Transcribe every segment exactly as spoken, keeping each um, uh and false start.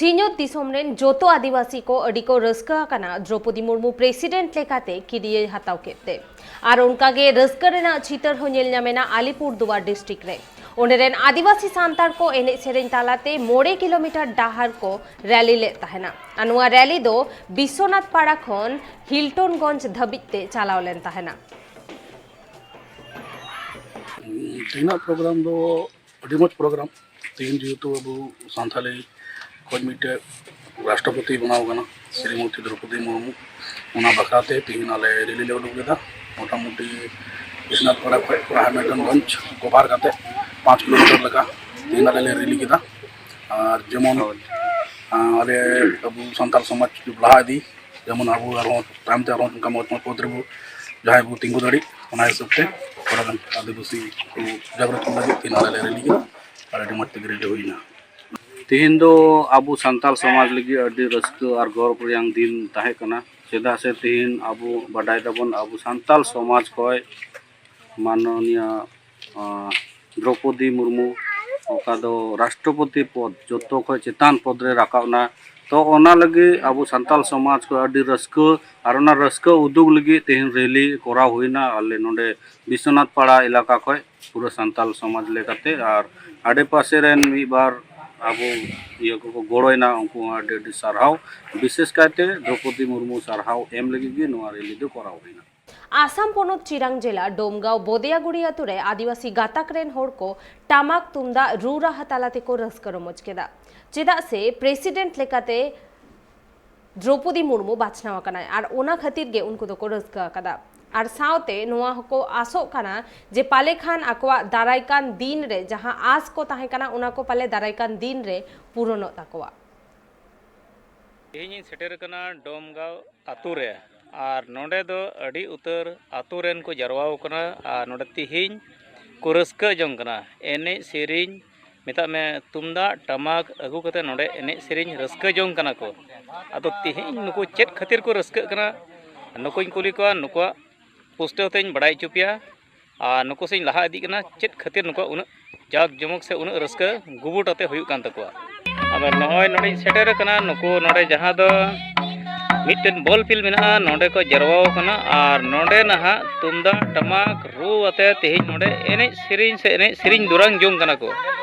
ᱥᱤᱧᱚᱛ ᱫᱤᱥᱚᱢ ᱨᱮᱱ ᱡᱚᱛᱚ ᱟᱹᱫᱤᱵᱟᱹᱥᱤ ᱠᱚ ᱟᱹᱰᱤ ᱠᱚ ᱨᱟᱹᱥᱠᱟᱹ ᱟᱠᱟᱱᱟ ᱫᱨᱚᱯᱚᱫᱤ ᱢᱩᱨᱢᱩ ᱯᱨᱮᱥᱤᱰᱮᱱᱴ ᱞᱮᱠᱟᱛᱮ ᱠᱤᱨᱤᱭᱟᱹᱭ ᱦᱟᱛᱟᱣ ᱠᱮᱫ ᱛᱮ᱾ ᱟᱨ ᱚᱱᱠᱟᱜᱮ ᱨᱟᱹᱥᱠᱟᱹ ᱨᱮᱱᱟᱜ ᱪᱤᱛᱟᱹᱨ ᱦᱚᱸ ᱧᱮᱞ ᱧᱟᱢᱮᱱᱟ ᱟᱞᱤᱯᱩᱨ ᱫᱩᱣᱟᱨ ᱰᱤᱥᱴᱨᱤᱠᱴ ᱨᱮ᱾ ᱚᱸᱰᱮ ᱨᱮᱱ ᱟᱹᱫᱤᱵᱟᱹᱥᱤ ᱥᱟᱱᱛᱟᱲ ᱠᱚ ᱮᱱᱮᱡ ᱥᱮᱨᱮᱧ ᱛᱟᱞᱟᱛᱮ ᱢᱚᱬᱮ ᱠᱤᱞᱳᱢᱤᱴᱟᱨ ᱰᱟᱦᱟᱨ ᱠᱚ ᱨᱮᱞᱤ ᱞᱮᱫ ᱛᱟᱦᱮᱱᱟ᱾ ᱟᱨ ᱱᱚᱣᱟ ᱨᱮᱞᱤ ᱫᱚ ᱵᱤᱥᱥᱚᱱᱟᱛᱷ ᱯᱟᱲᱟ ᱠᱷᱚᱱ ᱦᱤᱞᱴᱚᱱᱜᱚᱸᱡᱽ ᱫᱷᱟᱹᱵᱤᱡ ᱛᱮ ᱪᱟᱞᱟᱣ ᱞᱮᱱ ᱛᱟᱦᱮᱱᱟ᱾ ᱛᱮᱦᱮᱧᱟᱜ ᱯᱨᱳᱜᱨᱟᱢ ᱫᱚ ᱟᱹᱰᱤ ᱢᱚᱡᱽ ᱯᱨᱳᱜᱨᱟᱢ᱾ ᱛᱮᱦᱮᱧ ᱡᱮᱦᱮᱛᱩ ᱟᱵᱚ ᱥᱟᱱᱛᱟᱞᱤ ᱠᱷᱚᱱ ᱢᱤᱫᱴᱮᱡ ᱨᱟᱥᱴᱨᱚᱯᱚᱛᱤ ᱵᱮᱱᱟᱣ ᱠᱟᱱᱟ ᱥᱨᱤᱢᱚᱛᱤ ᱫᱨᱚᱯᱚᱫᱤ ᱢᱩᱨᱢᱩ, ᱚᱱᱟ ᱵᱟᱠᱷᱨᱟ ᱛᱮ ᱛᱮᱦᱮᱧ ᱟᱞᱮ ᱨᱮᱞᱤ ᱞᱮ ᱩᱰᱩᱠ ᱞᱮᱫᱟ᱾ ᱢᱚᱴᱟᱢᱩᱴᱤ ᱵᱤᱥᱱᱟᱛᱷ ᱯᱟᱲᱟ ᱠᱷᱚᱱ ᱯᱩᱨᱟ ᱦᱟᱢᱤᱞᱴᱚᱱᱜᱚᱸᱡᱽ ᱠᱚᱵᱷᱟᱨ ᱠᱟᱛᱮ ᱯᱟᱸᱪ ᱠᱤᱞᱳᱢᱤᱴᱟᱨ ᱞᱮᱠᱟ ᱛᱮᱦᱮᱧ ᱟᱞᱮ ᱞᱮ ᱨᱮᱞᱤ ᱠᱮᱫᱟ᱾ ᱟᱨ ᱡᱮᱢᱚᱱ ᱟᱞᱮ ᱟᱵᱚ ᱥᱟᱱᱛᱟᱞ ᱥᱚᱢᱟᱡᱽ ᱞᱟᱦᱟ ᱤᱫᱤ, ᱡᱮᱢᱚᱱ ᱟᱵᱚ ᱟᱨᱦᱚᱸ ᱛᱟᱭᱚᱢ ᱛᱮ ᱟᱨᱦᱚᱸ ᱚᱱᱠᱟ ᱢᱚᱡᱽ ᱢᱚᱡᱽ ᱯᱚᱫᱽ ᱨᱮᱵᱚ ᱡᱟᱦᱟᱸᱭ ᱵᱚ ᱛᱤᱸᱜᱩ ᱫᱟᱲᱮᱜ, ᱚᱱᱟ ᱦᱤᱥᱟᱹᱵ ᱛᱮ ᱛᱷᱚᱲᱟ ᱜᱟᱱ ᱟᱹᱫᱤᱵᱟᱹᱥᱤ ᱠᱚ ᱡᱟᱜᱽᱨᱚᱛ ᱠᱚ ᱞᱟᱹᱜᱤᱫ ᱛᱮ ᱱᱚᱰᱮ ᱞᱮ ᱨᱮᱞᱤ ᱠᱮᱫᱟ ᱟᱨ ᱟᱹᱰᱤ ᱢᱚᱡᱽ ᱛᱮᱜᱮ ᱨᱮᱞᱤ ᱦᱩᱭᱱᱟ᱾ ᱛᱮᱦᱮᱧ ᱫᱚ ᱟᱵᱚ ᱥᱟᱱᱛᱟᱞ ᱥᱚᱢᱟᱡᱽ ᱞᱟᱹᱜᱤᱫ ᱟᱹᱰᱤ ᱨᱟᱹᱥᱠᱟᱹ ᱟᱨ ᱜᱚᱨᱚᱵᱽ ᱨᱮᱭᱟᱝ ᱫᱤᱱ ᱛᱟᱦᱮᱸ ᱠᱟᱱᱟ, ᱪᱮᱫᱟᱜ ᱥᱮ ᱛᱮᱦᱮᱧ ᱟᱵᱚ ᱵᱟᱰᱟᱭ ᱫᱟᱵᱚᱱ ᱟᱵᱚ ᱥᱟᱱᱛᱟᱞ ᱥᱚᱢᱟᱡᱽ ᱠᱷᱚᱱ ᱢᱟᱱᱚᱱᱤᱭᱟ ᱫᱨᱚᱯᱚᱫᱤ ᱢᱩᱨᱢᱩ ᱚᱠᱟ ᱫᱚ ᱨᱟᱥᱴᱨᱚᱯᱚᱛᱤ ᱯᱚᱫᱽ ᱡᱚᱛᱚ ᱠᱷᱚᱱ ᱪᱮᱛᱟᱱ ᱯᱚᱫᱽ ᱨᱮ ᱨᱟᱠᱟᱵ ᱮᱱᱟ᱾ ᱛᱚ ᱚᱱᱟ ᱞᱟᱹᱜᱤᱫ ᱟᱵᱚ ᱥᱟᱱᱛᱟᱞ ᱥᱚᱢᱟᱡᱽ ᱠᱚ ᱟᱹᱰᱤ ᱨᱟᱹᱥᱠᱟᱹ, ᱟᱨ ᱚᱱᱟ ᱨᱟᱹᱥᱠᱟᱹ ᱩᱫᱩᱜ ᱞᱟᱹᱜᱤᱫ ᱛᱮᱦᱮᱧ ᱨᱮᱞᱤ ᱠᱚᱨᱟᱣ ᱦᱩᱭᱱᱟ ᱟᱞᱮ ᱱᱚᱰᱮ ᱵᱤᱥᱥᱚᱱᱟᱛᱷ ᱯᱟᱲᱟ ᱮᱞᱟᱠᱟ ᱠᱷᱚᱱ ᱯᱩᱨᱟᱹ ᱥᱟᱱᱛᱟᱞ ᱥᱚᱢᱟᱡᱽ ᱞᱮᱠᱟᱛᱮ᱾ ᱟᱨ ᱟᱰᱮᱯᱟᱥᱮ ᱨᱮᱱ ᱢᱤᱫ ᱵᱟᱨ ᱟᱵᱚ ᱤᱭᱟᱹ ᱠᱚᱠᱚ ᱜᱚᱲᱚᱭᱮᱱᱟ, ᱩᱱᱠᱩ ᱦᱚᱸ ᱟᱹᱰᱤ ᱟᱹᱰᱤ ᱥᱟᱨᱦᱟᱣ᱾ ᱵᱤᱥᱮᱥ ᱠᱟᱭᱛᱮ ᱫᱨᱚᱯᱚᱫᱤ ᱢᱩᱨᱢᱩ ᱥᱟᱨᱦᱟᱣ ᱮᱢ ᱞᱟᱹᱜᱤᱫ ᱜᱮ ᱱᱚᱣᱟ ᱨᱮᱞᱤ ᱫᱚ ᱠᱚᱨᱟᱣ ᱦᱩᱭᱱᱟ᱾ ᱟᱥᱟᱢ ᱯᱚᱱᱚᱛ ᱪᱤᱨᱟᱝ ᱡᱮᱞᱟ ᱰᱳᱢᱜᱟᱸᱣ ᱵᱚᱫᱮᱭᱟᱜᱩᱲᱤ ᱟᱛᱳ ᱨᱮ ᱟᱹᱫᱤᱵᱟᱹᱥᱤ ᱜᱟᱛᱟᱠ ᱨᱮᱱ ᱦᱚᱲ ᱠᱚ ᱴᱟᱢᱟᱠ ᱛᱩᱢᱫᱟᱜ ᱨᱩ ᱨᱟᱦᱟ ᱛᱟᱞᱟ ᱛᱮᱠᱚ ᱨᱟᱹᱥᱠᱟᱹ ᱨᱚᱢᱚᱡᱽ ᱠᱮᱫᱟ, ᱪᱮᱫᱟᱜ ᱥᱮ ᱯᱨᱮᱥᱤᱰᱮᱱᱴ ᱞᱮᱠᱟᱛᱮ ᱫᱨᱚᱯᱚᱫᱤ ᱢᱩᱨᱢᱩ ᱵᱟᱪᱷᱱᱟᱣ ᱟᱠᱟᱱᱟᱭ ᱟᱨ ᱚᱱᱟ ᱠᱷᱟᱹᱛᱤᱨ ᱜᱮ ᱩᱱᱠᱩ ᱫᱚᱠᱚ ᱨᱟᱹᱥᱠᱟᱹ ᱟᱠᱟᱫᱟ᱾ ᱟᱨ ᱥᱟᱶᱛᱮ ᱱᱚᱣᱟ ᱦᱚᱸᱠᱚ ᱟᱥᱚᱜ ᱠᱟᱱᱟ ᱡᱮ ᱯᱟᱞᱮ ᱠᱷᱟᱱ ᱟᱠᱚᱣᱟᱜ ᱫᱟᱨᱟᱭ ᱠᱟᱱ ᱫᱤᱱ ᱨᱮ ᱡᱟᱦᱟᱸ ᱟᱥ ᱠᱚ ᱛᱟᱦᱮᱸ ᱠᱟᱱᱟ, ᱚᱱᱟ ᱠᱚ ᱯᱟᱞᱮ ᱫᱟᱨᱟᱭ ᱠᱟᱱ ᱫᱤᱱ ᱨᱮ ᱯᱩᱨᱚᱱᱚᱜ ᱛᱟᱠᱚᱣᱟ᱾ ᱛᱮᱦᱮᱧ ᱤᱧ ᱥᱮᱴᱮᱨ ᱟᱠᱟᱱᱟ ᱰᱳᱢᱜᱟᱸᱣ ᱟᱛᱳ ᱨᱮ, ᱟᱨ ᱱᱚᱰᱮ ᱫᱚ ᱟᱹᱰᱤ ᱩᱛᱟᱹᱨ ᱟᱛᱳ ᱨᱮᱱ ᱠᱚ ᱡᱟᱨᱣᱟ ᱟᱠᱟᱱᱟ, ᱟᱨ ᱱᱚᱰᱮ ᱛᱮᱦᱮᱧ ᱠᱚ ᱨᱟᱹᱥᱠᱟᱹ ᱡᱚᱝ ᱠᱟᱱᱟ᱾ ᱮᱱᱮᱡ ᱥᱮᱨᱮᱧ, ᱢᱮᱛᱟᱜ ᱢᱮ, ᱛᱩᱢᱫᱟᱜ ᱴᱟᱢᱟᱠ ᱟᱹᱜᱩ ᱠᱟᱛᱮ ᱱᱚᱰᱮ ᱮᱱᱮᱡ ᱥᱮᱨᱮᱧ ᱨᱟᱹᱥᱠᱟᱹ ᱡᱚᱝ ᱠᱟᱱᱟ ᱠᱚ᱾ ᱟᱫᱚ ᱛᱮᱦᱮᱧ ᱱᱩᱠᱩ ᱪᱮᱫ ᱠᱷᱟᱹᱛᱤᱨ ᱠᱚ ᱨᱟᱹᱥᱠᱟᱹᱜ ᱠᱟᱱᱟ, ᱱᱩᱠᱩᱧ ᱠᱩᱞᱤ ᱠᱚᱣᱟ, ᱱᱩᱠᱩᱣᱟᱜ ᱯᱩᱥᱴᱟᱹᱣ ᱛᱮᱧ ᱵᱟᱲᱟᱭ ᱦᱚᱪᱚ ᱯᱮᱭᱟ᱾ ᱟᱨ ᱱᱩᱠᱩ ᱥᱮᱫ ᱤᱧ ᱞᱟᱦᱟ ᱤᱫᱤᱜ ᱠᱟᱱᱟ, ᱪᱮᱫ ᱠᱷᱟᱹᱛᱤᱨ ᱱᱩᱠᱩᱣᱟᱜ ᱩᱱᱟᱹᱜ ᱡᱟᱠ ᱡᱚᱢᱚᱠ ᱥᱮ ᱩᱱᱟᱹᱜ ᱨᱟᱹᱥᱠᱟᱹ ᱜᱩᱵᱩᱴ ᱟᱛᱮ ᱦᱩᱭᱩᱜ ᱠᱟᱱ ᱛᱟᱠᱚᱣᱟ᱾ ᱟᱫᱚ ᱱᱚᱜᱼᱚᱭ ᱱᱚᱰᱮᱧ ᱥᱮᱴᱮᱨ ᱟᱠᱟᱱᱟ᱾ ᱱᱩᱠᱩ ᱱᱚᱰᱮ ᱡᱟᱦᱟᱸ ᱫᱚ ᱢᱤᱫᱴᱮᱱ ᱵᱚᱞ ᱯᱷᱤᱞᱰ ᱢᱮᱱᱟᱜᱼᱟ, ᱱᱚᱰᱮ ᱠᱚ ᱡᱟᱨᱣᱟ ᱟᱠᱟᱱᱟ᱾ ᱟᱨ ᱱᱚᱰᱮ ᱱᱟᱦᱟᱜ ᱛᱩᱢᱫᱟᱜ ᱴᱟᱢᱟᱠ ᱨᱩ ᱟᱛᱮ ᱛᱮᱦᱮᱧ ᱱᱚᱰᱮ ᱮᱱᱮᱡ ᱥᱮᱨᱮᱧ ᱥᱮ ᱮᱱᱮᱡ ᱥᱮᱨᱮᱧ ᱫᱩᱨᱟᱝ ᱡᱚᱝ ᱠᱟᱱᱟ ᱠᱚ᱾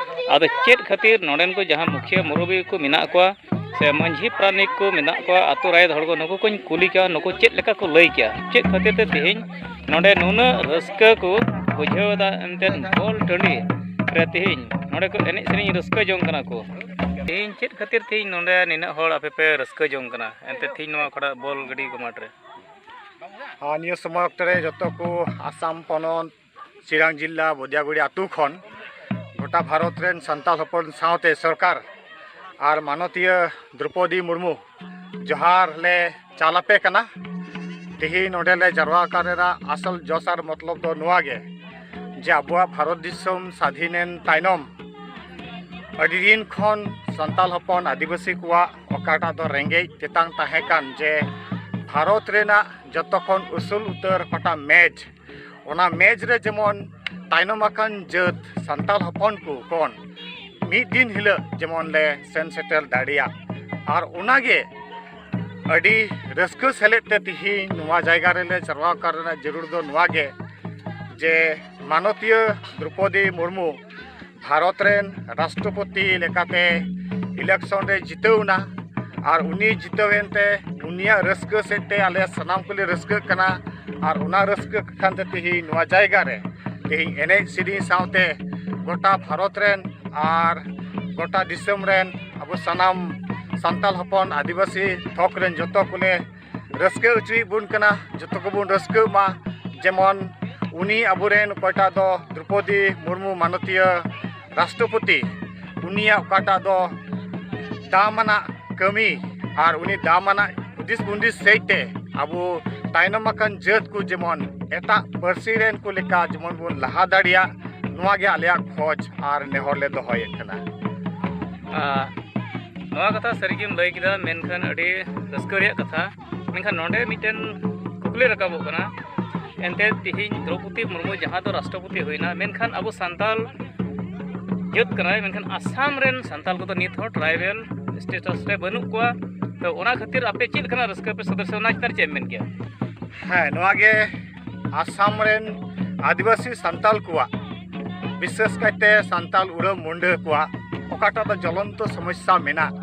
ᱟᱫᱚ ᱪᱮᱫ ᱠᱷᱟᱹᱛᱤᱨ ᱱᱚᱰᱮᱱ ᱠᱚ ᱡᱟᱦᱟᱸ ᱢᱩᱠᱷᱤᱭᱟᱹ ᱢᱩᱨᱚᱵᱤ ᱠᱚ ᱢᱮᱱᱟᱜ ᱠᱚᱣᱟ ᱥᱮ ᱢᱟᱹᱡᱷᱤ ᱯᱟᱨᱟᱱᱤᱠ ᱠᱚ ᱢᱮᱱᱟᱜ ᱠᱚᱣᱟ, ᱟᱛᱳ ᱨᱟᱭᱮᱫ ᱦᱚᱲ ᱠᱚ, ᱱᱩᱠᱩ ᱠᱚᱧ ᱠᱩᱞᱤ ᱠᱚᱣᱟ, ᱱᱩᱠᱩ ᱪᱮᱫ ᱞᱮᱠᱟ ᱠᱚ ᱞᱟᱹᱭ ᱠᱮᱜᱼᱟ, ᱪᱮᱫ ᱠᱷᱟᱹᱛᱤᱨ ᱛᱮ ᱛᱮᱦᱮᱧ ᱱᱚᱰᱮ ᱱᱩᱱᱟᱹᱜ ᱨᱟᱹᱥᱠᱟᱹ ᱠᱚ ᱵᱩᱡᱷᱟᱹᱣ ᱮᱫᱟ᱾ ᱮᱱᱛᱮᱫ ᱵᱚᱞ ᱴᱟᱺᱰᱤ ᱨᱮ ᱛᱮᱦᱮᱧ ᱱᱚᱰᱮ ᱠᱚ ᱮᱱᱮᱡ ᱥᱮᱨᱮᱧ ᱨᱟᱹᱥᱠᱟᱹ ᱡᱚᱝ ᱠᱟᱱᱟ ᱠᱚ᱾ ᱛᱮᱦᱮᱧ ᱪᱮᱫ ᱠᱷᱟᱹᱛᱤᱨ ᱛᱮᱦᱮᱧ ᱱᱚᱰᱮ ᱱᱤᱱᱟᱹᱜ ᱦᱚᱲ ᱟᱯᱮ ᱯᱮ ᱨᱟᱹᱥᱠᱟᱹ ᱡᱚᱝ ᱠᱟᱱᱟ? ᱮᱱᱛᱮᱫ ᱛᱮᱦᱮᱧ ᱱᱚᱣᱟ ᱠᱚᱲᱟ ᱵᱚᱞ ᱜᱟᱹᱰᱤ ᱠᱚ ᱢᱟᱴᱷ ᱨᱮ᱾ ᱟᱨ ᱱᱤᱭᱟᱹ ᱥᱚᱢᱚᱭ ᱚᱠᱛᱚ ᱨᱮ ᱡᱚᱛᱚ ᱠᱚ ᱟᱥᱟᱢ ᱯᱚᱱᱚᱛ, ᱪᱤᱨᱟᱝ ᱡᱤᱞᱟ, ᱵᱚᱫᱤᱭᱟᱜᱩᱲᱤ ᱟᱹᱛᱩ ᱠᱷᱚᱱ ᱜᱚᱴᱟ ᱵᱷᱟᱨᱚᱛ ᱨᱮᱱ ᱥᱟᱱᱛᱟᱲ ᱦᱚᱯᱚᱱ ᱥᱟᱶᱛᱮ ᱥᱚᱨᱠᱟᱨ ᱟᱨ ᱢᱟᱱᱚᱛᱤᱭᱟᱹ ᱫᱨᱚᱯᱚᱫᱤ ᱢᱩᱨᱢᱩ ᱡᱚᱦᱟᱨ ᱞᱮ ᱪᱟᱞ ᱟᱯᱮ ᱠᱟᱱᱟ᱾ ᱛᱮᱦᱮᱧ ᱱᱚᱰᱮ ᱞᱮ ᱡᱟᱨᱣᱟ ᱟᱠᱟᱱ ᱨᱮᱱᱟᱜ ᱟᱥᱚᱞ ᱡᱚᱥ ᱟᱨ ᱢᱚᱛᱞᱚᱵ ᱫᱚ ᱱᱚᱣᱟ ᱜᱮ, ᱡᱮ ᱟᱵᱚᱣᱟᱜ ᱵᱷᱟᱨᱚᱛ ᱫᱤᱥᱚᱢ ᱥᱟᱫᱷᱤᱱᱮᱱ ᱛᱟᱭᱱᱚᱢ ᱟᱹᱰᱤ ᱫᱤᱱ ᱠᱷᱚᱱ ᱥᱟᱱᱛᱟᱲ ᱦᱚᱯᱚᱱ ᱟᱹᱫᱤᱵᱟᱹᱥᱤ ᱠᱚᱣᱟᱜ ᱚᱠᱟᱴᱟᱜ ᱫᱚ ᱨᱮᱸᱜᱮᱡ ᱛᱮᱛᱟᱝ ᱛᱟᱦᱮᱸ ᱠᱟᱱ, ᱡᱮ ᱵᱷᱟᱨᱚᱛ ᱨᱮᱱᱟᱜ ᱡᱚᱛᱚ ᱠᱷᱚᱱ ᱩᱥᱩᱞ ᱩᱛᱟᱹᱨ ᱚᱠᱟᱴᱟᱜ ᱢᱮᱡᱽ, ᱚᱱᱟ ᱢᱮᱡᱽ ᱨᱮ ᱡᱮᱢᱚᱱ ᱛᱟᱭᱱᱚᱢ ᱟᱠᱟᱱ ᱡᱟᱹᱛ ᱥᱟᱱᱛᱟᱲ ᱦᱚᱯᱚᱱ ᱠᱚ ᱠᱷᱚᱱ ᱢᱤᱫ ᱫᱤᱱ ᱦᱤᱞᱳᱜ ᱡᱮᱢᱚᱱ ᱞᱮ ᱥᱮᱱ ᱥᱮᱴᱮᱨ ᱫᱟᱲᱮᱭᱟᱜ᱾ ᱟᱨ ᱚᱱᱟᱜᱮ ᱟᱹᱰᱤ ᱨᱟᱹᱥᱠᱟᱹ ᱥᱮᱞᱮᱫ ᱛᱮ ᱛᱤᱦᱤᱧ ᱱᱚᱣᱟ ᱡᱟᱭᱜᱟ ᱨᱮᱞᱮ ᱡᱟᱨᱣᱟ ᱟᱠᱟᱱ ᱨᱮᱱᱟᱜ ᱡᱟᱹᱨᱩᱲ ᱫᱚ ᱱᱚᱣᱟ ᱜᱮ, ᱡᱮ ᱢᱟᱱᱚᱛᱤᱭᱟᱹ ᱫᱨᱚᱯᱚᱫᱤ ᱢᱩᱨᱢᱩ ᱵᱷᱟᱨᱚᱛ ᱨᱮᱱ ᱨᱟᱥᱴᱨᱚᱯᱚᱛᱤ ᱞᱮᱠᱟᱛᱮ ᱤᱞᱮᱠᱥᱚᱱ ᱨᱮ ᱡᱤᱛᱟᱹᱣ ᱮᱱᱟ᱾ ᱟᱨ ᱩᱱᱤ ᱡᱤᱛᱟᱹᱣ ᱮᱱᱛᱮ ᱩᱱᱤᱭᱟᱜ ᱨᱟᱹᱥᱠᱟᱹ ᱥᱮᱫ ᱛᱮ ᱟᱞᱮ ᱥᱟᱱᱟᱢ ᱠᱚᱞᱮ ᱨᱟᱹᱥᱠᱟᱹᱜ ᱠᱟᱱᱟ᱾ ᱟᱨ ᱚᱱᱟ ᱨᱟᱹᱥᱠᱟᱹ ᱠᱷᱟᱱ ᱛᱮ ᱛᱮᱦᱮᱧ ᱱᱚᱣᱟ ᱡᱟᱭᱜᱟ ᱨᱮ ᱛᱮᱦᱮᱧ ᱮᱱᱮᱡ ᱥᱮᱨᱮᱧ ᱥᱟᱶᱛᱮ ᱜᱚᱴᱟ ᱵᱷᱟᱨᱚᱛ ᱨᱮᱱ ᱟᱨ ᱜᱚᱴᱟ ᱫᱤᱥᱚᱢ ᱨᱮᱱ ᱟᱵᱚ ᱥᱟᱱᱟᱢ ᱥᱟᱱᱛᱟᱲ ᱦᱚᱯᱚᱱ ᱟᱹᱫᱤᱵᱟᱹᱥᱤ ᱛᱷᱚᱠ ᱨᱮᱱ ᱡᱚᱛᱚ ᱠᱚᱞᱮ ᱨᱟᱹᱥᱠᱟᱹ ᱦᱚᱪᱚᱭᱮᱫ ᱵᱚᱱ ᱠᱟᱱᱟ᱾ ᱡᱚᱛᱚ ᱠᱚᱵᱚᱱ ᱨᱟᱹᱥᱠᱟᱹᱜ ᱢᱟ, ᱡᱮᱢᱚᱱ ᱩᱱᱤ ᱟᱵᱚᱨᱮᱱ ᱚᱠᱚᱭᱴᱟᱜ ᱫᱚ ᱫᱨᱚᱯᱚᱫᱤ ᱢᱩᱨᱢᱩ ᱢᱟᱱᱚᱛᱤᱭᱟᱹ ᱨᱟᱥᱴᱨᱚᱯᱚᱛᱤ, ᱩᱱᱤᱭᱟᱜ ᱚᱠᱟᱴᱟᱜ ᱫᱚ ᱫᱟᱢᱟᱱᱟᱜ ᱠᱟᱹᱢᱤ ᱟᱨ ᱩᱱᱤ ᱫᱟᱢᱟᱱᱟᱜ ᱦᱩᱫᱤᱥ ᱵᱩᱸᱫᱤᱥ ᱥᱮᱫ ᱛᱮ ᱟᱵᱚ ᱛᱟᱭᱱᱚᱢ ᱟᱠᱟᱱ ᱡᱟᱹᱛ ᱠᱚ ᱡᱮᱢᱚᱱ ᱮᱴᱟᱜ ᱯᱟᱹᱨᱥᱤ ᱨᱮᱱ ᱠᱚ ᱞᱮᱠᱟ ᱡᱮᱢᱚᱱ ᱵᱚᱱ ᱞᱟᱦᱟ ᱫᱟᱲᱮᱭᱟᱜ, ᱱᱚᱣᱟ ᱜᱮ ᱟᱞᱮᱭᱟᱜ ᱠᱷᱚᱡᱽ ᱟᱨ ᱱᱮᱦᱚᱨ ᱞᱮ ᱫᱚᱦᱚᱭᱮᱫ ᱠᱟᱱᱟ᱾ ᱟᱨ ᱱᱚᱣᱟ ᱠᱟᱛᱷᱟ ᱥᱟᱹᱨᱤᱜᱮᱢ ᱞᱟᱹᱭ ᱠᱮᱫᱟ, ᱢᱮᱱᱠᱷᱟᱱ ᱟᱹᱰᱤ ᱨᱟᱹᱥᱠᱟᱹ ᱨᱮᱭᱟᱜ ᱠᱟᱛᱷᱟ᱾ ᱢᱮᱱᱠᱷᱟᱱ ᱱᱚᱰᱮ ᱢᱤᱫᱴᱮᱱ ᱠᱩᱠᱞᱤ ᱨᱟᱠᱟᱵᱚᱜ ᱠᱟᱱᱟ, ᱮᱱᱛᱮᱫ ᱛᱤᱦᱤᱧ ᱫᱨᱚᱯᱚᱫᱤ ᱢᱩᱨᱢᱩ ᱡᱟᱦᱟᱸ ᱫᱚ ᱨᱟᱥᱴᱨᱚᱯᱚᱛᱤ ᱦᱩᱭᱱᱟ, ᱢᱮᱱᱠᱷᱟᱱ ᱟᱵᱚ ᱥᱟᱱᱛᱟᱲ ᱡᱟᱹᱛ ᱠᱟᱱᱟᱭ, ᱢᱮᱱᱠᱷᱟᱱ ᱟᱥᱟᱢ ᱨᱮᱱ ᱥᱟᱱᱛᱟᱞ ᱠᱚᱫᱚ ᱱᱤᱛ ᱦᱚᱸ ᱴᱨᱟᱭᱵᱮᱞ ᱥᱴᱮᱴᱟᱥ ᱨᱮ ᱵᱟᱹᱱᱩᱜ ᱠᱚᱣᱟ᱾ ᱛᱚ ᱚᱱᱟ ᱠᱷᱟᱹᱛᱤᱨ ᱟᱯᱮ ᱪᱮᱫ ᱞᱮᱠᱟᱱᱟᱜ ᱨᱟᱹᱥᱠᱟᱹ ᱯᱮ ᱥᱚᱫᱚᱨ ᱥᱮ, ᱚᱱᱟ ᱪᱮᱛᱟᱱ ᱨᱮ ᱪᱮᱫ ᱮᱢ ᱢᱮᱱ ᱠᱮᱭᱟ? ᱦᱮᱸ, ᱱᱚᱣᱟ ᱜᱮ ᱟᱥᱟᱢ ᱨᱮᱱ ᱟᱹᱫᱤᱵᱟᱹᱥᱤ ᱥᱟᱱᱛᱟᱞ ᱠᱚᱣᱟᱜ, ᱵᱤᱥᱮᱥ ᱠᱟᱭᱛᱮ ᱥᱟᱱᱛᱟᱞ ᱩᱨᱟᱹᱣ ᱢᱩᱱᱰᱟᱹ ᱠᱚᱣᱟᱜ ᱚᱠᱟᱴᱟᱜ ᱫᱚ ᱡᱚᱞᱚᱱᱛᱚ ᱥᱚᱢᱚᱥᱥᱟ ᱢᱮᱱᱟᱜ,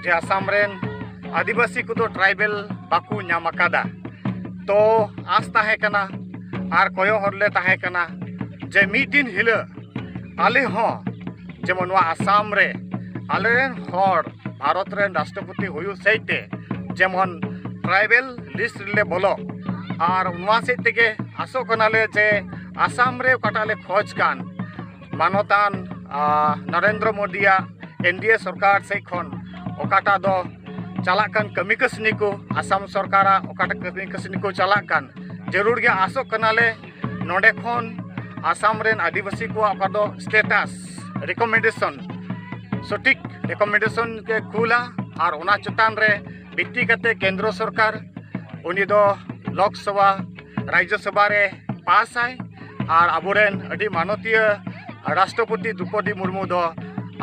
ᱡᱮ ᱟᱥᱟᱢ ᱨᱮᱱ ᱟᱹᱫᱤᱵᱟᱹᱥᱤ ᱠᱚᱫᱚ ᱴᱨᱟᱭᱵᱮᱞ ᱵᱟᱠᱚ ᱧᱟᱢ ᱟᱠᱟᱫᱟ᱾ ᱛᱚ ᱟᱸᱥ ᱛᱟᱦᱮᱸ ᱠᱟᱱᱟ ᱟᱨ ᱠᱚᱭᱚᱜ ᱦᱚᱨ ᱞᱮ ᱛᱟᱦᱮᱸ ᱠᱟᱱᱟ ᱡᱮ ᱢᱤᱫ ᱫᱤᱱ ᱦᱤᱞᱳᱜ ᱟᱞᱮ ᱦᱚᱸ ᱡᱮᱢᱚᱱ ᱱᱚᱣᱟ ᱟᱥᱟᱢ ᱨᱮ ᱟᱞᱮ ᱨᱮᱱ ᱦᱚᱲ ᱵᱷᱟᱨᱚᱛ ᱨᱮᱱ ᱨᱟᱥᱴᱨᱚᱯᱚᱛᱤ ᱦᱩᱭᱩᱜ ᱥᱮᱫ ᱛᱮ ᱡᱮᱢᱚᱱ ᱴᱨᱟᱭᱵᱮᱞ ᱞᱤᱥᱴ ᱨᱮᱞᱮ ᱵᱚᱞᱚᱜ, ᱟᱨ ᱱᱚᱣᱟ ᱥᱮᱫ ᱛᱮᱜᱮ ᱟᱥᱚᱜ ᱠᱟᱱᱟᱞᱮ ᱡᱮ ᱟᱥᱟᱢ ᱨᱮ ᱚᱠᱟᱴᱟᱜ ᱞᱮ ᱠᱷᱚᱡᱽ ᱠᱟᱱ ᱢᱟᱱᱚᱛᱟᱱ, ᱟ, ᱱᱚᱨᱮᱱᱫᱨᱚ ᱢᱳᱫᱤᱭᱟᱜ ᱮᱱ ᱰᱤ ᱮ ᱥᱚᱨᱠᱟᱨ ᱥᱮᱫ ᱠᱷᱚᱱ ᱚᱠᱟᱴᱟᱜ ᱫᱚ ᱪᱟᱞᱟᱜ ᱠᱟᱱ ᱠᱟᱹᱢᱤ ᱠᱟᱹᱥᱱᱤ ᱠᱚ, ᱟᱥᱟᱢ ᱥᱚᱨᱠᱟᱨᱟᱜ ᱚᱠᱟᱴᱟᱜ ᱠᱟᱹᱢᱤ ᱠᱟᱹᱥᱱᱤ ᱠᱚ ᱪᱟᱞᱟᱜ ᱠᱟᱱ, ᱡᱟᱹᱨᱩᱲ ᱜᱮ ᱟᱥᱚᱜ ᱠᱟᱱᱟᱞᱮ ᱱᱚᱰᱮ ᱠᱷᱚᱱ ᱟᱥᱟᱢ ᱨᱮᱱ ᱟᱹᱫᱤᱵᱟᱹᱥᱤ ᱠᱚᱣᱟᱜ ᱚᱠᱟ ᱫᱚ ᱥᱴᱮᱴᱟᱥ ᱨᱤᱠᱚᱢᱮᱱᱰᱮᱥᱚᱱ, ᱥᱚᱴᱷᱤᱠ ᱨᱤᱠᱚᱢᱮᱱᱰᱮᱥᱚᱱ ᱜᱮ ᱠᱩᱞᱟ, ᱟᱨ ᱚᱱᱟ ᱪᱮᱛᱟᱱ ᱨᱮ ᱵᱷᱤᱛᱛᱤ ᱠᱟᱛᱮ ᱠᱮᱱᱫᱨᱚ ᱥᱚᱨᱠᱟᱨ ᱩᱱᱤ ᱫᱚ ᱞᱳᱠᱥᱚᱵᱷᱟ, ᱨᱟᱡᱽᱡᱚᱥᱚᱵᱷᱟ ᱨᱮ ᱯᱟᱥᱟᱭ᱾ ᱟᱨ ᱟᱵᱚᱨᱮᱱ ᱟᱹᱰᱤ ᱢᱟᱱᱚᱛᱤᱭᱟᱹ ᱨᱟᱥᱴᱨᱚᱯᱚᱛᱤ ᱫᱨᱩᱯᱚᱫᱤ ᱢᱩᱨᱢᱩ ᱫᱚ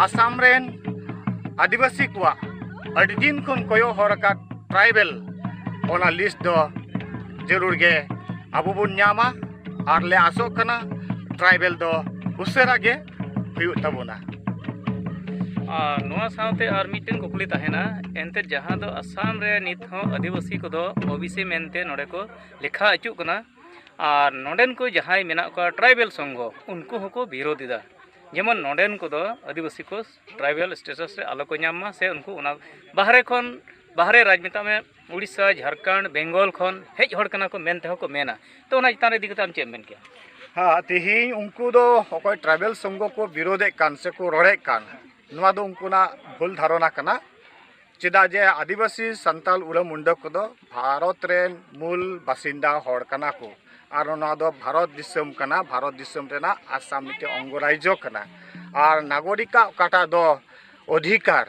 ᱟᱥᱟᱢ ᱨᱮᱱ ᱟᱹᱫᱤᱵᱟᱹᱥᱤ ᱠᱚᱣᱟᱜ ᱟᱹᱰᱤ ᱫᱤᱱ ᱠᱷᱚᱱ ᱠᱚᱭᱚᱜ ᱦᱚᱨ ᱟᱠᱟᱫ ᱴᱨᱟᱭᱵᱮᱞ, ᱚᱱᱟ ᱞᱤᱥᱴ ᱫᱚ ᱡᱟᱹᱨᱩᱲ ᱜᱮ ᱟᱵᱚ ᱵᱚᱱ ᱧᱟᱢᱟ᱾ ᱟᱨ ᱞᱮ ᱟᱥᱚᱜ ᱠᱟᱱᱟ ᱴᱨᱟᱭᱵᱮᱞ ᱫᱚ ᱩᱥᱟᱹᱨᱟ ᱜᱮ ᱦᱩᱭᱩᱜ ᱛᱟᱵᱚᱱᱟ᱾ ᱟᱨ ᱱᱚᱣᱟ ᱥᱟᱶᱛᱮ ᱟᱨ ᱢᱤᱫᱴᱮᱱ ᱠᱩᱠᱞᱤ ᱛᱟᱦᱮᱱᱟ, ᱮᱱᱛᱮᱫ ᱡᱟᱦᱟᱸ ᱫᱚ ᱟᱥᱟᱢ ᱨᱮ ᱱᱤᱛ ᱦᱚᱸ ᱟᱹᱫᱤᱵᱟᱹᱥᱤ ᱠᱚᱫᱚ ᱳ ᱵᱤ ᱥᱤ ᱢᱮᱱᱛᱮ ᱱᱚᱰᱮ ᱠᱚ ᱞᱮᱠᱷᱟ ᱦᱚᱪᱚᱜ ᱠᱟᱱᱟ, ᱟᱨ ᱱᱚᱰᱮᱱ ᱠᱚ ᱡᱟᱦᱟᱸᱭ ᱢᱮᱱᱟᱜ ᱠᱚᱣᱟ ᱴᱨᱟᱭᱵᱮᱞ ᱥᱚᱝᱜᱷᱚ, ᱩᱱᱠᱩ ᱦᱚᱸᱠᱚ ᱵᱤᱨᱳᱫᱷ ᱮᱫᱟ᱾ ᱡᱮᱢᱚᱱ ᱱᱚᱰᱮᱱ ᱠᱚᱫᱚ ᱟᱹᱫᱤᱵᱟᱹᱥᱤ ᱠᱚ ᱴᱨᱟᱭᱵᱮᱞ ᱥᱴᱮᱴᱟᱥ ᱨᱮ ᱟᱞᱚ ᱠᱚ ᱧᱟᱢ ᱢᱟ, ᱥᱮ ᱩᱱᱠᱩ ᱚᱱᱟ ᱵᱟᱦᱨᱮ ᱠᱷᱚᱱ, ᱵᱟᱦᱨᱮ ᱨᱟᱡᱽ ᱢᱮᱛᱟᱜ ᱢᱮ, ᱩᱲᱤᱥᱥᱟ, ᱡᱷᱟᱲᱠᱷᱚᱸᱰ, ᱵᱮᱝᱜᱚᱞ ᱠᱷᱚᱱ ᱦᱮᱡ ᱦᱚᱲ ᱠᱟᱱᱟ ᱠᱚ ᱢᱮᱱ ᱛᱮᱦᱚᱸ ᱠᱚ ᱢᱮᱱᱟ᱾ ᱛᱚ ᱚᱱᱟ ᱪᱮᱛᱟᱱ ᱨᱮ ᱤᱫᱤ ᱠᱟᱛᱮ ᱟᱢ ᱪᱮᱫ ᱮᱢ ᱢᱮᱱ ᱠᱮᱭᱟ? ᱦᱮᱸ, ᱛᱮᱦᱮᱧ ᱩᱱᱠᱩ ᱫᱚ ᱚᱠᱚᱭ ᱴᱨᱟᱭᱵᱮᱞ ᱥᱚᱝᱜᱷᱚ ᱠᱚ ᱵᱤᱨᱳᱫᱷᱮᱫ ᱠᱟᱱ ᱥᱮᱠᱚ ᱨᱚᱲᱮᱫ ᱠᱟᱱ, ᱱᱚᱣᱟ ᱫᱚ ᱩᱱᱠᱩᱱᱟᱜ ᱵᱷᱩᱞ ᱫᱷᱟᱨᱚᱱᱟ ᱠᱟᱱᱟ᱾ ᱪᱮᱫᱟᱜ ᱡᱮ ᱟᱹᱫᱤᱵᱟᱹᱥᱤ ᱥᱟᱱᱛᱟᱞ ᱩᱨᱟᱹᱣ ᱢᱩᱱᱰᱟᱹ ᱠᱚᱫᱚ ᱵᱷᱟᱨᱚᱛ ᱨᱮᱱ ᱢᱩᱞ ᱵᱟᱥᱤᱱᱫᱟ ᱦᱚᱲ ᱠᱟᱱᱟ ᱠᱚ, ᱟᱨ ᱱᱚᱣᱟ ᱫᱚ ᱵᱷᱟᱨᱚᱛ ᱫᱤᱥᱚᱢ ᱠᱟᱱᱟ, ᱵᱷᱟᱨᱚᱛ ᱫᱤᱥᱚᱢ ᱨᱮᱱᱟᱜ ᱟᱥᱟᱢ ᱢᱤᱫᱴᱮᱱ ᱚᱝᱜᱚ ᱨᱟᱡᱽᱡᱚ ᱠᱟᱱᱟ᱾ ᱟᱨ ᱱᱟᱜᱚᱨᱤᱠᱟᱜ ᱚᱠᱟᱴᱟᱜ ᱫᱚ ᱚᱫᱷᱤᱠᱟᱨ,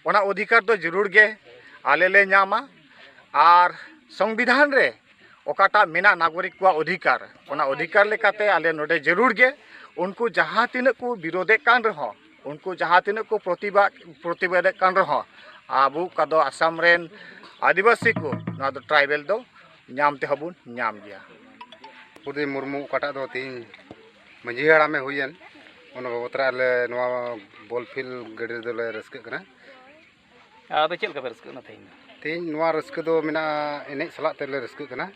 ᱚᱱᱟ ᱚᱫᱷᱤᱠᱟᱨ ᱫᱚ ᱡᱟᱹᱨᱩᱲ ᱜᱮ ᱟᱞᱮ ᱞᱮ ᱧᱟᱢᱟ᱾ ᱟᱨ ᱥᱚᱝᱵᱤᱫᱷᱟᱱ ᱨᱮ ᱚᱠᱟᱴᱟᱜ ᱢᱮᱱᱟᱜ ᱱᱟᱜᱚᱨᱤᱠ ᱠᱚᱣᱟᱜ ᱚᱫᱷᱤᱠᱟᱨ, ᱚᱱᱟ ᱚᱫᱷᱤᱠᱟᱨ ᱞᱮᱠᱟᱛᱮ ᱟᱞᱮ ᱱᱚᱰᱮ ᱡᱟᱹᱨᱩᱲ ᱜᱮ ᱩᱱᱠᱩ ᱡᱟᱦᱟᱸ ᱛᱤᱱᱟᱹᱜ ᱠᱚ ᱵᱤᱨᱳᱫᱮᱫ ᱠᱟᱱ ᱨᱮᱦᱚᱸ, ᱩᱱᱠᱩ ᱡᱟᱦᱟᱸ ᱛᱤᱱᱟᱹᱜ ᱠᱚ ᱯᱨᱚᱛᱤᱵᱟᱫ ᱯᱨᱚᱛᱤᱵᱟᱫᱮᱫ ᱠᱟᱱ ᱨᱮᱦᱚᱸ, ᱟᱵᱚ ᱚᱠᱟ ᱫᱚ ᱟᱥᱟᱢ ᱨᱮᱱ ᱟᱹᱫᱤᱵᱟᱹᱥᱤ ᱠᱚ ᱱᱚᱣᱟ ᱫᱚ ᱴᱨᱟᱭᱵᱮᱞ ᱫᱚ ᱧᱟᱢ ᱛᱮᱦᱚᱸ ᱵᱚᱱ ᱧᱟᱢ ᱜᱮᱭᱟ᱾ ᱫᱨᱳᱯᱚᱫᱤ ᱢᱩᱨᱢᱩ ᱚᱠᱟᱴᱟᱜ ᱫᱚ ᱛᱮᱦᱮᱧ ᱢᱟᱹᱡᱷᱤ ᱦᱟᱲᱟᱢᱮ ᱦᱩᱭᱮᱱ, ᱚᱱᱟ ᱵᱟᱵᱚᱫ ᱨᱮ ᱟᱞᱮ ᱱᱚᱣᱟ ᱵᱚᱞ ᱯᱷᱤᱞᱰ ᱜᱟᱹᱰᱤ ᱨᱮᱫᱚᱞᱮ ᱨᱟᱹᱥᱠᱟᱹᱜ ᱠᱟᱱᱟ᱾ ᱟᱫᱚ ᱪᱮᱫ ᱞᱮᱠᱟ ᱯᱮ ᱨᱟᱹᱥᱠᱟᱹᱜ ᱠᱟᱱᱟ ᱛᱮᱦᱮᱧ ᱫᱚ? ᱛᱮᱦᱮᱧ ᱱᱚᱣᱟ ᱨᱟᱹᱥᱠᱟᱹ ᱫᱚ ᱢᱮᱱᱟᱜᱼᱟ, ᱮᱱᱮᱡ ᱥᱟᱞᱟᱜ ᱛᱮᱞᱮ ᱨᱟᱹᱥᱠᱟᱹᱜ ᱠᱟᱱᱟ᱾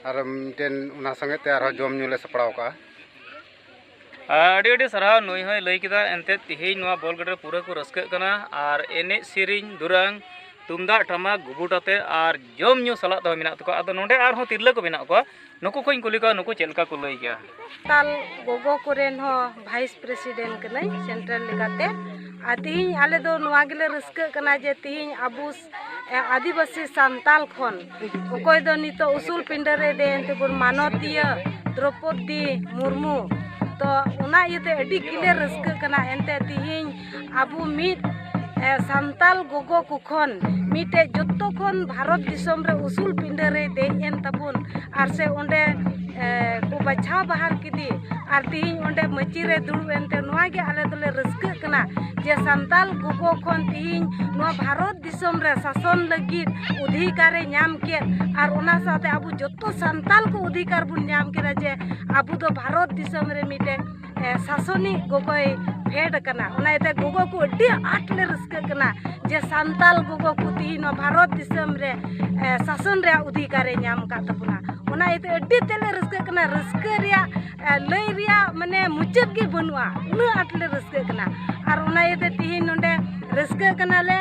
ᱟᱨ ᱢᱤᱫᱴᱮᱱ ᱚᱱᱟ ᱥᱚᱸᱜᱮ ᱛᱮ ᱟᱨᱦᱚᱸ ᱡᱚᱢ ᱧᱩ ᱞᱮ ᱥᱟᱯᱲᱟᱣ ᱠᱟᱜᱼᱟ᱾ ᱟᱹᱰᱤ ᱟᱹᱰᱤ ᱥᱟᱨᱦᱟᱣ᱾ ᱱᱩᱭ ᱦᱚᱸᱭ ᱞᱟᱹᱭ ᱠᱮᱫᱟ, ᱮᱱᱛᱮᱫ ᱛᱮᱦᱮᱧ ᱱᱚᱣᱟ ᱵᱚᱞ ᱜᱟᱹᱰᱤ ᱨᱮ ᱯᱩᱨᱟᱹ ᱠᱚ ᱨᱟᱹᱥᱠᱟᱹᱜ ᱠᱟᱱᱟ ᱟᱨ ᱮᱱᱮᱡ ᱥᱮᱨᱮᱧ ᱫᱩᱨᱟᱝ ᱛᱩᱢᱫᱟᱜ ᱴᱟᱢᱟᱠ ᱜᱩᱵᱩᱴ ᱟᱛᱮ ᱟᱨ ᱡᱚᱢ ᱧᱩ ᱥᱟᱞᱟᱜ ᱛᱮᱦᱚᱸ ᱢᱮᱱᱟᱜ ᱛᱟᱠᱚᱣᱟ᱾ ᱟᱫᱚ ᱱᱚᱰᱮ ᱟᱨᱦᱚᱸ ᱛᱤᱨᱞᱟᱹ ᱠᱚ ᱢᱮᱱᱟᱜ ᱠᱚᱣᱟ, ᱱᱩᱠᱩ ᱠᱚᱧ ᱠᱩᱞᱤ ᱠᱚᱣᱟ, ᱱᱩᱠᱩ ᱪᱮᱫ ᱞᱮᱠᱟ ᱠᱚ ᱞᱟᱹᱭ ᱜᱮᱭᱟ? ᱥᱟᱱᱛᱟᱞ ᱜᱚᱜᱚ ᱠᱚᱨᱮᱱ ᱦᱚᱸ ᱵᱷᱟᱭᱤᱥ ᱯᱨᱮᱥᱤᱰᱮᱱᱴ ᱠᱟᱹᱱᱟᱹᱧ ᱥᱮᱱᱴᱨᱟᱞ ᱞᱮᱠᱟᱛᱮ᱾ ᱟᱨ ᱛᱮᱦᱮᱧ ᱟᱞᱮ ᱫᱚ ᱱᱚᱣᱟ ᱜᱮᱞᱮ ᱨᱟᱹᱥᱠᱟᱹᱜ ᱠᱟᱱᱟ ᱡᱮ ᱛᱮᱦᱮᱧ ᱟᱵᱚ, ᱮ, ᱟᱹᱫᱤᱵᱟᱹᱥᱤ ᱥᱟᱱᱛᱟᱞ ᱠᱷᱚᱱ ᱚᱠᱚᱭ ᱫᱚ ᱱᱤᱛᱚᱜ ᱩᱥᱩᱞ ᱯᱤᱸᱰᱟᱹ ᱨᱮ ᱫᱮᱡ ᱮᱱ ᱛᱮᱵᱚᱱ ᱢᱟᱱᱚᱛᱤᱭᱟᱹ ᱫᱨᱚᱯᱚᱫᱤ ᱢᱩᱨᱢᱩ, ᱛᱚ ᱚᱱᱟ ᱤᱭᱟᱹᱛᱮ ᱟᱹᱰᱤ ᱜᱮᱞᱮ ᱨᱟᱹᱥᱠᱟᱹᱜ ᱠᱟᱱᱟ᱾ ᱮᱱᱛᱮ ᱛᱮᱦᱮᱧ ᱟᱵᱚ ᱢᱤᱫ, ᱮ, ᱥᱟᱱᱛᱟᱞ ᱜᱚᱜᱚ ᱠᱚ ᱠᱷᱚᱱ ᱢᱤᱫᱴᱮᱡ ᱡᱚᱛᱚ ᱠᱷᱚᱱ ᱵᱷᱟᱨᱚᱛ ᱫᱤᱥᱚᱢ ᱨᱮ ᱩᱥᱩᱞ ᱯᱤᱸᱰᱟᱹ ᱨᱮ ᱫᱮᱡ ᱮᱱ ᱛᱟᱵᱚᱱ ᱟᱨ ᱥᱮ ᱚᱸᱰᱮ, ᱮ, ᱠᱚ ᱵᱟᱪᱷᱟᱣ ᱵᱟᱦᱟᱞ ᱠᱮᱫᱮ ᱟᱨ ᱛᱮᱦᱮᱧ ᱚᱸᱰᱮ ᱢᱟᱹᱪᱤ ᱨᱮ ᱫᱩᱲᱩᱵ ᱮᱱᱛᱮ ᱱᱚᱣᱟ ᱜᱮ ᱟᱞᱮ ᱫᱚᱞᱮ ᱨᱟᱹᱥᱠᱟᱹᱜ ᱠᱟᱱᱟ ᱡᱮ ᱥᱟᱱᱛᱟᱞ ᱜᱚᱜᱚ ᱠᱷᱚᱱ ᱛᱮᱦᱮᱧ ᱱᱚᱣᱟ ᱵᱷᱟᱨᱚᱛ ᱫᱤᱥᱚᱢ ᱨᱮ ᱥᱟᱥᱚᱱ ᱞᱟᱹᱜᱤᱫ ᱚᱫᱷᱤᱠᱟᱨᱮ ᱧᱟᱢ ᱠᱮᱫ ᱟᱨ ᱚᱱᱟ ᱥᱟᱶᱛᱮ ᱟᱵᱚ ᱡᱚᱛᱚ ᱥᱟᱱᱛᱟᱞ ᱠᱚ ᱚᱫᱷᱤᱠᱟᱨ ᱵᱚᱱ ᱧᱟᱢ ᱠᱮᱫᱟ ᱡᱮ ᱟᱵᱚ ᱫᱚ ᱵᱷᱟᱨᱚᱛ ᱫᱤᱥᱚᱢ ᱨᱮ ᱢᱤᱫᱴᱮᱱ, ᱮ, ᱥᱟᱥᱚᱱᱤᱡ ᱜᱚᱜᱚᱭ ᱯᱷᱮᱰ ᱟᱠᱟᱱᱟ᱾ ᱚᱱᱟ ᱤᱭᱟᱹᱛᱮ ᱜᱚᱜᱚ ᱠᱚ ᱟᱹᱰᱤ ᱟᱸᱴ ᱞᱮ ᱨᱟᱹᱥᱠᱟᱹᱜ ᱠᱟᱱᱟ ᱡᱮ ᱥᱟᱱᱛᱟᱞ ᱜᱚᱜᱚ ᱠᱚ ᱛᱮᱦᱮᱧ ᱱᱚᱣᱟ ᱵᱷᱟᱨᱚᱛ ᱫᱤᱥᱚᱢ ᱨᱮ, ᱮ, ᱥᱟᱥᱚᱱ ᱨᱮᱭᱟᱜ ᱚᱫᱷᱤᱠᱟᱨᱮ ᱧᱟᱢ ᱟᱠᱟᱫ ᱛᱟᱵᱚᱱᱟ᱾ ᱚᱱᱟ ᱤᱭᱟᱹᱛᱮ ᱟᱹᱰᱤ ᱛᱮᱫ ᱞᱮ ᱨᱟᱹᱥᱠᱟᱹᱜ ᱠᱟᱱᱟ᱾ ᱨᱟᱹᱥᱠᱟᱹ ᱨᱮᱭᱟᱜ, ᱮ, ᱞᱟᱹᱭ ᱨᱮᱭᱟᱜ ᱢᱟᱱᱮ ᱢᱩᱪᱟᱹᱫ ᱜᱮ ᱵᱟᱹᱱᱩᱜᱼᱟ, ᱩᱱᱟᱹᱜ ᱟᱸᱴ ᱞᱮ ᱨᱟᱹᱥᱠᱟᱹᱜ ᱠᱟᱱᱟ᱾ ᱟᱨ ᱚᱱᱟ ᱤᱭᱟᱹᱛᱮ ᱛᱮᱦᱮᱧ ᱱᱚᱰᱮ ᱨᱟᱹᱥᱠᱟᱹᱜ ᱠᱟᱱᱟᱞᱮ᱾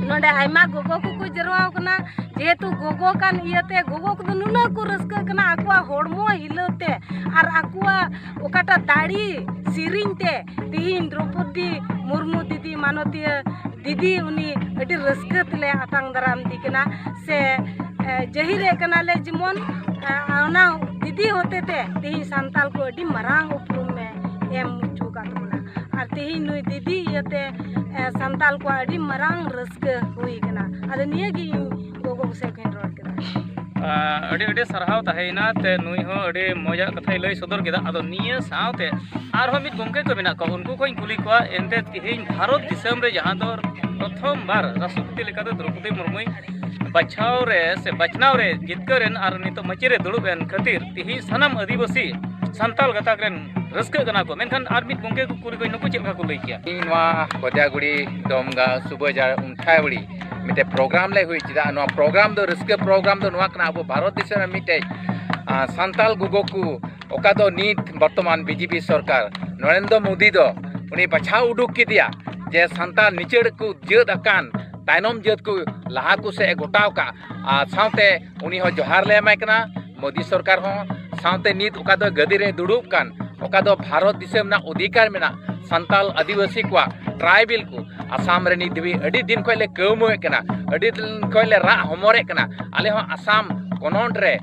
ᱱᱚᱰᱮ ᱟᱭᱢᱟ ᱜᱚᱜᱚ ᱠᱚᱠᱚ ᱡᱟᱨᱣᱟ ᱟᱠᱟᱱᱟ, ᱡᱮᱦᱮᱛᱩ ᱜᱚᱜᱚ ᱠᱟᱱ ᱤᱭᱟᱹᱛᱮ ᱜᱚᱜᱚ ᱠᱚᱫᱚ ᱱᱩᱱᱟᱹᱜ ᱠᱚ ᱨᱟᱹᱥᱠᱟᱹᱜ ᱠᱟᱱᱟ ᱟᱠᱚᱣᱟᱜ ᱦᱚᱲᱢᱚ ᱦᱤᱞᱟᱹᱣ ᱛᱮ ᱟᱨ ᱟᱠᱚᱣᱟᱜ ᱚᱠᱟᱴᱟᱜ ᱫᱟᱲᱮ ᱥᱮᱨᱮᱧ ᱛᱮ ᱛᱤᱦᱤᱧ ᱫᱨᱚᱯᱚᱫᱤ ᱢᱩᱨᱢᱩ ᱫᱤᱫᱤ, ᱢᱟᱱᱚᱛᱤᱭᱟᱹ ᱫᱤᱫᱤ, ᱩᱱᱤ ᱟᱹᱰᱤ ᱨᱟᱹᱥᱠᱟᱹ ᱛᱮᱞᱮ ᱟᱛᱟᱝ ᱫᱟᱨᱟᱢ ᱤᱫᱤ ᱠᱟᱱᱟ᱾ ᱥᱮ, ᱮ, ᱡᱟᱹᱦᱤᱨᱮᱫ ᱠᱟᱱᱟᱞᱮ ᱡᱮᱢᱚᱱ, ᱮ, ᱚᱱᱟ ᱫᱤᱫᱤ ᱦᱚᱛᱮ ᱛᱮ ᱛᱤᱦᱤᱧ ᱥᱟᱱᱛᱟᱞ ᱠᱚ ᱟᱹᱰᱤ ᱢᱟᱨᱟᱝ ᱩᱯᱨᱩᱢ ᱮ ᱮᱢ ᱦᱚᱪᱚ ᱟᱠᱟᱫ ᱛᱟᱵᱚᱱᱟ᱾ ᱟᱨ ᱛᱤᱦᱤᱧ ᱱᱩᱭ ᱫᱤᱫᱤ ᱤᱭᱟᱹᱛᱮ, ᱮ, ᱥᱟᱱᱛᱟᱞ ᱠᱚᱣᱟᱜ ᱟᱹᱰᱤ ᱢᱟᱨᱟᱝ ᱨᱟᱹᱥᱠᱟᱹ ᱦᱩᱭ ᱠᱟᱱᱟ᱾ ᱟᱫᱚ ᱱᱤᱭᱟᱹ ᱜᱮ ᱤᱧ ᱜᱚᱜᱚ ᱥᱮᱫ ᱠᱷᱚᱱᱤᱧ ᱨᱚᱲ ᱠᱮᱫᱟ᱾ ᱟᱹᱰᱤ ᱟᱹᱰᱤ ᱥᱟᱨᱦᱟᱣ ᱛᱟᱦᱮᱸᱭᱮᱱᱟ ᱛᱮ, ᱱᱩᱭ ᱦᱚᱸ ᱟᱹᱰᱤ ᱢᱚᱡᱟᱜ ᱠᱟᱛᱷᱟᱭ ᱞᱟᱹᱭ ᱥᱚᱫᱚᱨ ᱠᱮᱫᱟ᱾ ᱟᱫᱚ ᱱᱤᱭᱟᱹ ᱥᱟᱶᱛᱮ ᱟᱨᱦᱚᱸ ᱢᱤᱫ ᱜᱚᱢᱠᱮ ᱠᱚ ᱢᱮᱱᱟᱜ ᱠᱚᱣᱟ, ᱩᱱᱠᱩ ᱠᱚᱧ ᱠᱩᱞᱤ ᱠᱚᱣᱟ᱾ ᱮᱱᱛᱮ ᱛᱮᱦᱮᱧ ᱵᱷᱟᱨᱚᱛ ᱫᱤᱥᱚᱢ ᱨᱮ ᱡᱟᱦᱟᱸ ᱫᱚ ᱯᱨᱚᱛᱷᱚᱢ ᱵᱟᱨ ᱨᱟᱥᱴᱨᱚᱯᱚᱛᱤ ᱞᱮᱠᱟᱛᱮ ᱫᱨᱚᱯᱚᱫᱤ ᱢᱩᱨᱢᱩᱭ ᱵᱟᱪᱷᱟᱣ ᱨᱮ ᱥᱮ ᱵᱟᱪᱷᱱᱟᱣ ᱨᱮ ᱡᱤᱛᱠᱟᱹᱨ ᱮᱱ ᱟᱨ ᱱᱤᱛᱚᱜ ᱢᱟᱹᱪᱤ ᱨᱮ ᱫᱩᱲᱩᱵ ᱮᱱ ᱠᱷᱟᱹᱛᱤᱨ ᱛᱮᱦᱮᱧ ᱥᱟᱱᱟᱢ ᱟᱹᱫᱤᱵᱟᱹᱥᱤ ᱥᱟᱱᱛᱟᱲ ᱜᱟᱛᱟᱠ ᱨᱮᱱ ᱨᱟᱹᱥᱠᱟᱹᱜ ᱠᱟᱱᱟ ᱠᱚ᱾ ᱢᱮᱱᱠᱷᱟᱱ ᱟᱨ ᱢᱤᱫ ᱜᱚᱢᱠᱮ ᱠᱚ ᱠᱩᱞᱤ ᱠᱚᱣᱟ, ᱱᱩᱠᱩ ᱪᱮᱫ ᱞᱮᱠᱟ ᱠᱚ ᱞᱟᱹᱭ ᱠᱮᱭᱟ? ᱤᱧ ᱱᱚᱣᱟ ᱠᱚᱫᱟᱜᱩᱲᱤ, ᱫᱚᱢᱜᱟ, ᱥᱩᱵᱟᱹᱡᱟᱲ, ᱩᱱᱴᱷᱟᱭᱵᱟᱲᱤ ᱢᱤᱫᱴᱮᱱ ᱯᱨᱳᱜᱨᱟᱢ ᱞᱮ ᱦᱩᱭ ᱦᱚᱪᱚᱭᱟ᱾ ᱱᱚᱣᱟ ᱯᱨᱳᱜᱨᱟᱢ ᱫᱚ, ᱨᱟᱹᱥᱠᱟᱹ ᱯᱨᱳᱜᱨᱟᱢ ᱫᱚ ᱱᱚᱣᱟ ᱠᱟᱱᱟ, ᱟᱵᱚ ᱵᱷᱟᱨᱚᱛ ᱫᱤᱥᱚᱢ ᱨᱮ ᱢᱤᱫᱴᱮᱡ, ᱟᱸ, ᱥᱟᱱᱛᱟᱲ ᱜᱚᱜᱚ ᱠᱚ, ᱚᱠᱟ ᱫᱚ ᱱᱤᱛ ᱵᱚᱨᱛᱚᱢᱟᱱ ᱵᱤᱡᱮᱯᱤ ᱥᱚᱨᱠᱟᱨ ᱱᱚᱨᱮᱱᱫᱨᱚ ᱢᱳᱫᱤ ᱫᱚ ᱩᱱᱤ ᱵᱟᱪᱷᱟᱣ ᱩᱰᱩᱠ ᱠᱮᱫᱮᱭᱟ ᱡᱮ ᱥᱟᱱᱛᱟᱲ ᱱᱤᱪᱟᱹᱲ ᱠᱚ ᱡᱟᱹᱛ ᱟᱠᱟᱱ ᱛᱟᱭᱱᱚᱢ ᱡᱟᱹᱛ ᱠᱚ ᱞᱟᱦᱟ ᱠᱚ ᱥᱮᱫ ᱮ ᱜᱚᱴᱟᱣ ᱠᱟᱜ᱾ ᱟᱨ ᱥᱟᱶᱛᱮ ᱩᱱᱤ ᱦᱚᱸ ᱡᱚᱦᱟᱨ ᱞᱮ ᱮᱢᱟᱭ ᱠᱟᱱᱟ, ᱢᱳᱫᱤ ᱥᱚᱨᱠᱟᱨ ᱦᱚᱸ᱾ ᱥᱟᱶᱛᱮ ᱱᱤᱛ ᱚᱠᱟ ᱫᱚ ᱜᱟᱹᱫᱤ ᱨᱮ ᱫᱩᱲᱩᱵ ᱠᱟᱱ, ᱚᱠᱟ ᱫᱚ ᱵᱷᱟᱨᱚᱛ ᱫᱤᱥᱚᱢ ᱨᱮᱱᱟᱜ ᱚᱫᱷᱤᱠᱟᱨ ᱢᱮᱱᱟᱜ ᱥᱟᱱᱛᱟᱲ ᱟᱹᱫᱤᱵᱟᱹᱥᱤ ᱠᱚᱣᱟᱜ, ᱴᱨᱟᱭᱵᱮᱞ ᱠᱚ, ᱟᱥᱟᱢ ᱨᱮ ᱱᱤᱛ ᱫᱷᱟᱹᱵᱤᱡ ᱟᱹᱰᱤ ᱫᱤᱱ ᱠᱷᱚᱱ ᱞᱮ ᱠᱟᱹᱣᱢᱟᱹᱣᱮᱫ ᱠᱟᱱᱟ, ᱟᱹᱰᱤ ᱫᱤᱱ ᱠᱷᱚᱱ ᱞᱮ ᱨᱟᱜ ᱦᱚᱢᱚᱨᱮᱫ ᱠᱟᱱᱟ᱾ ᱟᱞᱮ ᱦᱚᱸ ᱟᱥᱟᱢ ᱠᱚᱱᱚᱱ ᱨᱮ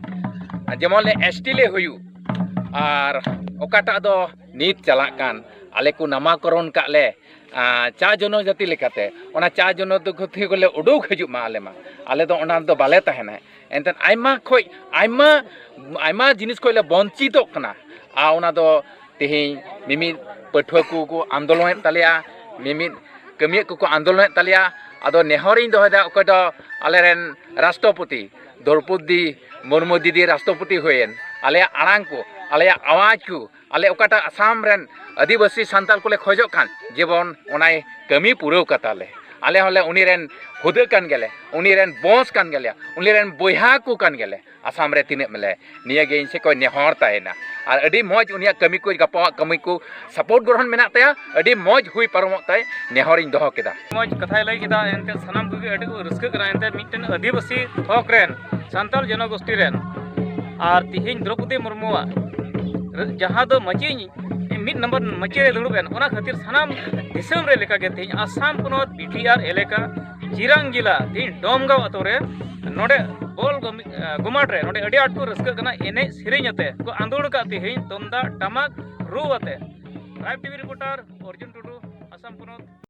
ᱡᱮᱢᱚᱱ ᱞᱮ ᱮᱥ ᱴᱤ ᱞᱮ ᱦᱩᱭᱩᱜ, ᱟᱨ ᱚᱠᱟᱴᱟᱜ ᱫᱚ ᱱᱤᱛ ᱪᱟᱞᱟᱜ ᱠᱟᱱ, ᱟᱞᱮ ᱠᱚ ᱱᱟᱢᱟᱠᱚᱨᱚᱱ ᱠᱟᱜ ᱞᱮ, ᱟᱸ, ᱪᱟ ᱡᱚᱱᱚᱡᱟᱛᱤ ᱞᱮᱠᱟᱛᱮ, ᱚᱱᱟ ᱪᱟ ᱡᱚᱱᱚᱡᱟᱛᱤ ᱠᱷᱚᱱ ᱞᱮ ᱩᱰᱩᱠ ᱦᱤᱡᱩᱜ ᱢᱟ ᱟᱞᱮ ᱢᱟ᱾ ᱟᱞᱮ ᱫᱚ ᱚᱱᱟ ᱨᱮᱫᱚ ᱵᱟᱞᱮ ᱛᱟᱦᱮᱱᱟ᱾ ᱮᱱᱛᱮᱫ ᱟᱭᱢᱟ ᱠᱷᱚᱡ ᱟᱭᱢᱟ, ᱟᱭᱢᱟ ᱡᱤᱱᱤᱥ ᱠᱷᱚᱡ ᱞᱮ ᱵᱚᱧᱪᱤᱛᱚᱜ ᱠᱟᱱᱟ᱾ ᱟᱨ ᱚᱱᱟ ᱫᱚ ᱛᱮᱦᱮᱧ ᱢᱤᱢᱤᱫ ᱯᱟᱹᱴᱷᱩᱣᱟᱹ ᱠᱚᱠᱚ ᱟᱱᱫᱳᱞᱚᱱᱮᱫ ᱛᱟᱞᱮᱭᱟ, ᱢᱤᱢᱤᱫ ᱠᱟᱹᱢᱤᱭᱟᱹ ᱠᱚᱠᱚ ᱟᱱᱫᱳᱞᱚᱱᱮᱫ ᱛᱟᱞᱮᱭᱟ᱾ ᱟᱫᱚ ᱱᱮᱦᱚᱨᱤᱧ ᱫᱚᱦᱚᱭᱮᱫᱟ, ᱚᱠᱚᱭ ᱫᱚ ᱟᱞᱮᱨᱮᱱ ᱨᱟᱥᱴᱨᱚᱯᱚᱛᱤ ᱫᱨᱳᱯᱚᱫᱤ ᱢᱩᱨᱢᱩ ᱫᱤᱫᱤ ᱨᱟᱥᱴᱨᱚᱯᱚᱛᱤ ᱦᱩᱭᱮᱱ, ᱟᱞᱮᱭᱟᱜ ᱟᱲᱟᱝ ᱠᱚ, ᱟᱞᱮᱭᱟᱜ ᱟᱣᱟᱡᱽ ᱠᱚ, ᱟᱞᱮ ᱚᱠᱟᱴᱟᱜ ᱟᱥᱟᱢ ᱨᱮᱱ ᱟᱹᱫᱤᱵᱟᱹᱥᱤ ᱥᱟᱱᱛᱟᱲ ᱠᱚᱞᱮ ᱠᱷᱚᱡᱚᱜ ᱠᱟᱱ, ᱡᱮᱢᱚᱱ ᱚᱱᱟᱭ ᱠᱟᱹᱢᱤ ᱯᱩᱨᱟᱹᱣ ᱠᱟᱛᱟ ᱞᱮ᱾ ᱟᱞᱮ ᱦᱚᱸᱞᱮ ᱩᱱᱤ ᱨᱮᱱ ᱦᱩᱫᱟᱹ ᱠᱟᱱ ᱜᱮᱭᱟᱞᱮ, ᱩᱱᱤ ᱨᱮᱱ ᱵᱚᱸᱥ ᱠᱟᱱ ᱜᱮᱭᱟᱞᱮ, ᱩᱱᱤ ᱨᱮᱱ ᱵᱚᱭᱦᱟ ᱠᱚ ᱠᱟᱱ ᱜᱮᱭᱟᱞᱮ᱾ ᱟᱥᱟᱢ ᱨᱮ ᱛᱤᱱᱟᱹᱜ ᱢᱮᱞᱮ, ᱱᱤᱭᱟᱹ ᱜᱮ ᱤᱧ ᱥᱮᱫ ᱠᱷᱚᱱ ᱱᱮᱦᱚᱨ ᱛᱟᱦᱮᱱᱟ᱾ ᱟᱨ ᱟᱹᱰᱤ ᱢᱚᱡᱽ ᱩᱱᱤᱭᱟᱜ ᱠᱟᱹᱢᱤ ᱠᱚ, ᱜᱟᱯᱟᱣᱟᱜ ᱠᱟᱹᱢᱤ ᱠᱚ ᱥᱟᱯᱳᱨᱴ ᱜᱨᱚᱦᱚᱱ ᱢᱮᱱᱟᱜ ᱛᱟᱭᱟ, ᱟᱹᱰᱤ ᱢᱚᱡᱽ ᱦᱩᱭ ᱯᱟᱨᱚᱢᱚᱜ ᱛᱟᱭ, ᱱᱮᱦᱚᱨᱤᱧ ᱫᱚᱦᱚ ᱠᱮᱫᱟ᱾ ᱢᱚᱡᱽ ᱠᱟᱛᱷᱟᱭ ᱞᱟᱹᱭ ᱠᱮᱫᱟ᱾ ᱮᱱᱛᱮ ᱥᱟᱱᱟᱢ ᱠᱚᱜᱮ ᱟᱹᱰᱤ ᱠᱚ ᱨᱟᱹᱥᱠᱟᱹᱜ ᱠᱟᱱᱟ᱾ ᱮᱱᱛᱮ ᱢᱤᱫᱴᱮᱱ ᱟᱹᱫᱤᱵᱟᱹᱥᱤ ᱛᱷᱚᱠ ᱨᱮᱱ ᱥᱟᱱᱛᱟᱲ ᱡᱚᱱᱚᱜᱳᱥᱴᱤ ᱨᱮᱱ ᱟᱨ ᱛᱤᱦᱤᱧ ᱫᱨᱚᱯᱚᱫᱤ ᱢᱩᱨᱢᱩᱣᱟᱜ ᱨᱟᱹ-, ᱡᱟᱦᱟᱸ ᱫᱚ ᱢᱟᱹᱪᱤ, ᱢᱤᱫ ᱱᱚᱢᱵᱚᱨ ᱢᱟᱹᱪᱤ ᱨᱮ ᱫᱩᱲᱩᱵ ᱮᱱ, ᱚᱱᱟ ᱠᱷᱟᱹᱛᱤᱨ ᱥᱟᱱᱟᱢ ᱫᱤᱥᱚᱢ ᱨᱮ ᱞᱮᱠᱟᱜᱮ ᱛᱮᱦᱮᱧ ᱟᱥᱟᱢ ᱯᱚᱱᱚᱛ ᱵᱤ ᱴᱤ ᱟᱨ ᱮᱞᱟᱠᱟ ᱪᱤᱨᱟᱝ ᱡᱮᱞᱟ ᱛᱮᱦᱮᱧ ᱰᱚᱢᱜᱟᱸᱣ ᱟᱛᱳ ᱨᱮ ᱱᱚᱰᱮ ᱵᱚᱞ ᱜᱚᱢᱤ-, ᱟᱸ, ᱜᱚᱢᱟᱴ ᱨᱮ ᱱᱚᱰᱮ ᱟᱹᱰᱤ ᱟᱸᱴ ᱠᱚ ᱨᱟᱹᱥᱠᱟᱹᱜ ᱠᱟᱱᱟ, ᱮᱱᱮᱡ ᱥᱮᱨᱮᱧ ᱟᱛᱮ ᱠᱚ ᱟᱸᱫᱳᱲ ᱟᱠᱟᱫ ᱛᱮᱦᱮᱧ ᱛᱩᱢᱫᱟᱜ ᱴᱟᱢᱟᱠ ᱨᱩ ᱟᱛᱮ᱾ ᱴᱨᱟᱭᱤᱵᱽ ᱴᱤ ᱵᱷᱤ ᱨᱤᱯᱳᱨᱴᱟᱨ ᱚᱨᱡᱩᱱ ᱴᱩᱰᱩ, ᱟᱥᱟᱢ ᱯᱚᱱᱚᱛ᱾